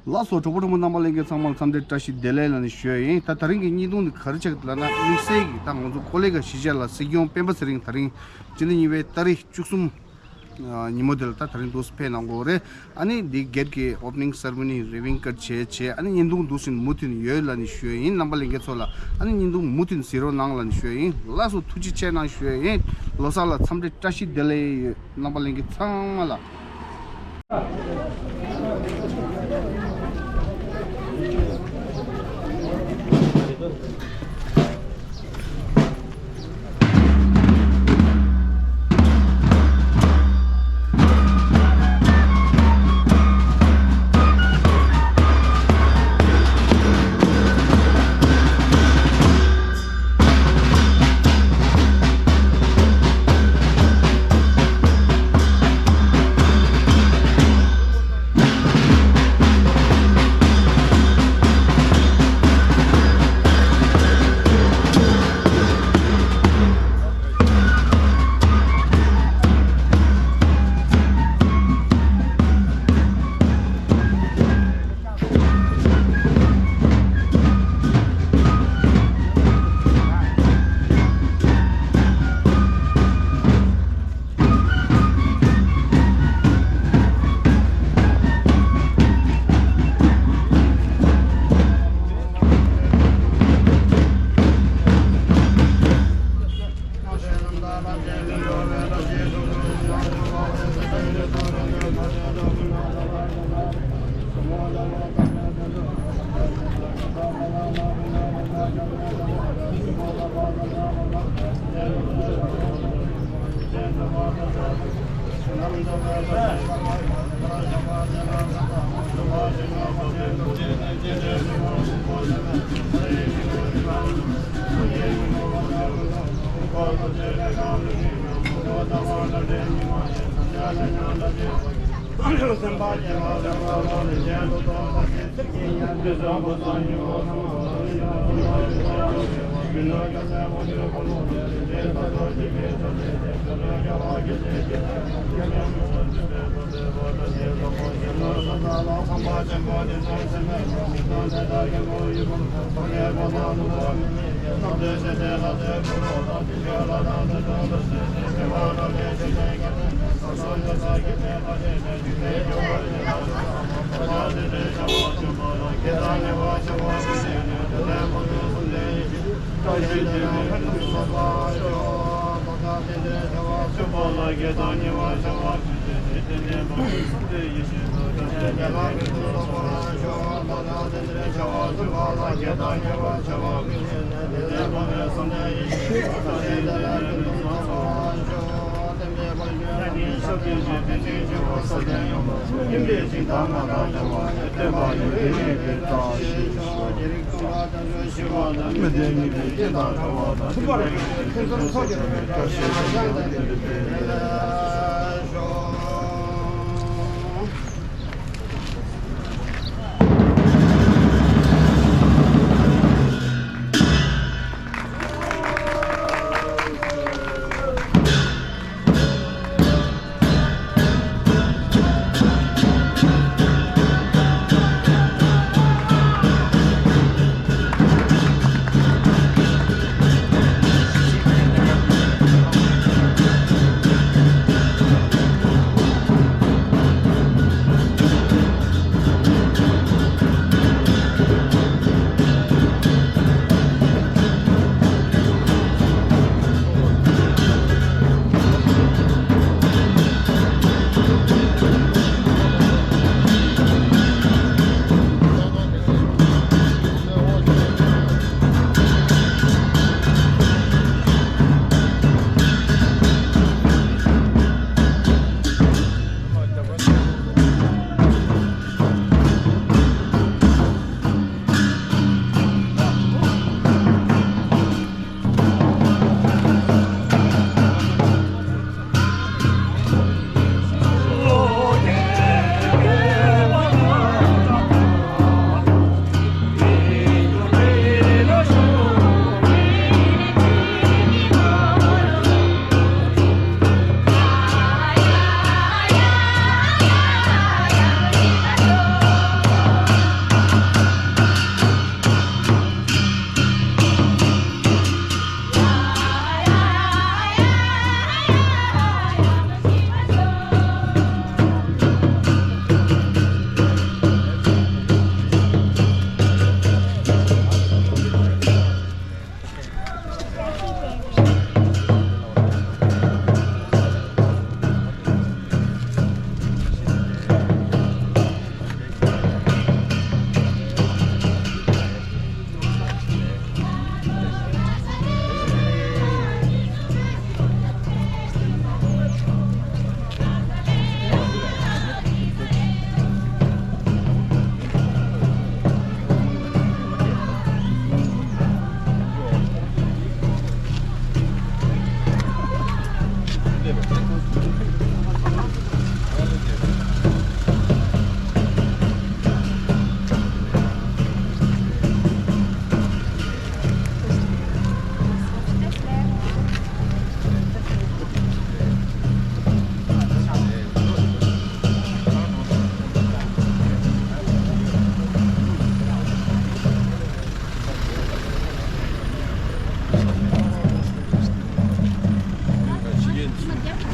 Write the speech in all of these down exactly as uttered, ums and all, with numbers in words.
ལགས་སོ། གྲོགས་པོ་གྲོགས་མོ་རྣམ་པ་ལྷན་རྒྱས་ཚང་མ་ལ་འཚམས་འདྲི་བཀྲ་ཤིས་བདེ་ལེགས་ལབ་ནས་ཞུ་ཡ་ཡིན། ད་དེ་རིང་གི་བརྙན་ཐུང་འདི་ག་རེ་ཆགས་ཀྱི་ལབ་ན། དམིགས་བསལ་གྱི་ད་ང་ཚོ་ཀོ་ལི་གྷལ་གཞིས་ཆགས་ལ་སྲིད་སྐྱོང་སྤེན་པ་ཚེ་རིང་དེ་རིང་སྤྱི་ཟླ་གཉིས་པའི་ཏ་རིག་བཅུ་གསུམ་ཉིན་མོ་དེ་ལ་ད་དེ་རིང་འདུག་སེ་ཕེབས་གནང་གི་ཡོད་རེད། ཨ་ནི་འདི་གྷེ་ཊི་གི་ཨོ་པ་ནིང་སེ་རེ་མོ་ནི་རི་བིང་ཀ་བྱས་བྱས། ཨ་ནི་བརྙན་ཐུང་འདུག་སེ་མུ་མཐུད་ནས་ཡོད་ལབ་ནས་ཞུ་ཡ་ཡིན། རྣམ་པ་ལྷན་རྒྱས་ཚོ་ལ་ཨ་ནི་བརྙན་ཐུང་མུ་མཐུད་ནས་གཟིགས་རོགས་གནང་ལབ་ནས་ཞུ་ཡ་ཡིན། ལགས་སོ། ཐུགས་རྗེ་ཆེ་གནང་ཞུ་ཡ་ཡིན། ལོ་གསར་ལ་འཚམས་འདྲི་བཀྲ་ཤིས་བདེ་ལེགས་ཡོད། རྣམ་པ་ལྷན་རྒྱས་ཚང་མ་ལ།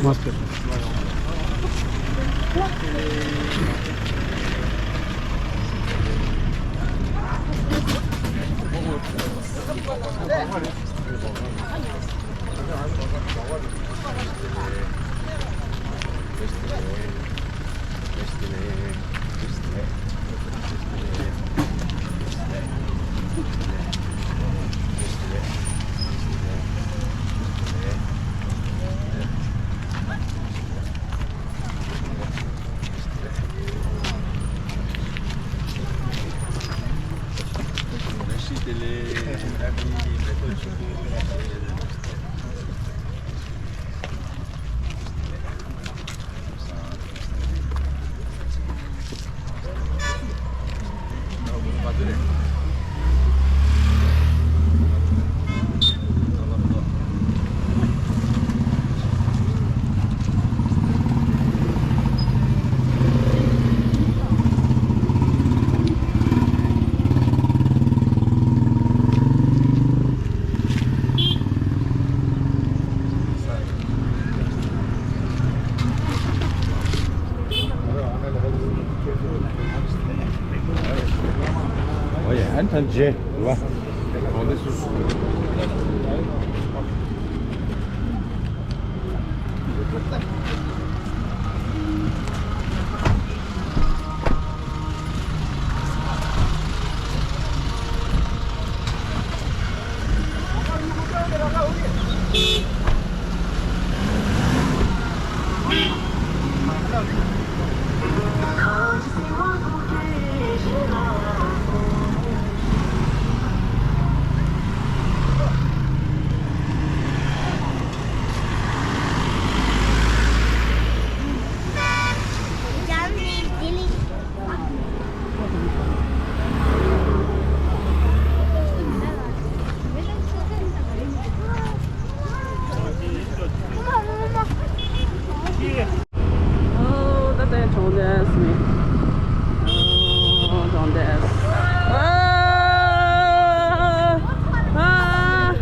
Master. Oh yeah, and then J. Oh, that they told us me. Oh, don't this. Ah, ah, ah.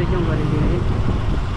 སྲིད་སྐྱོང་ག་རེ་རེད།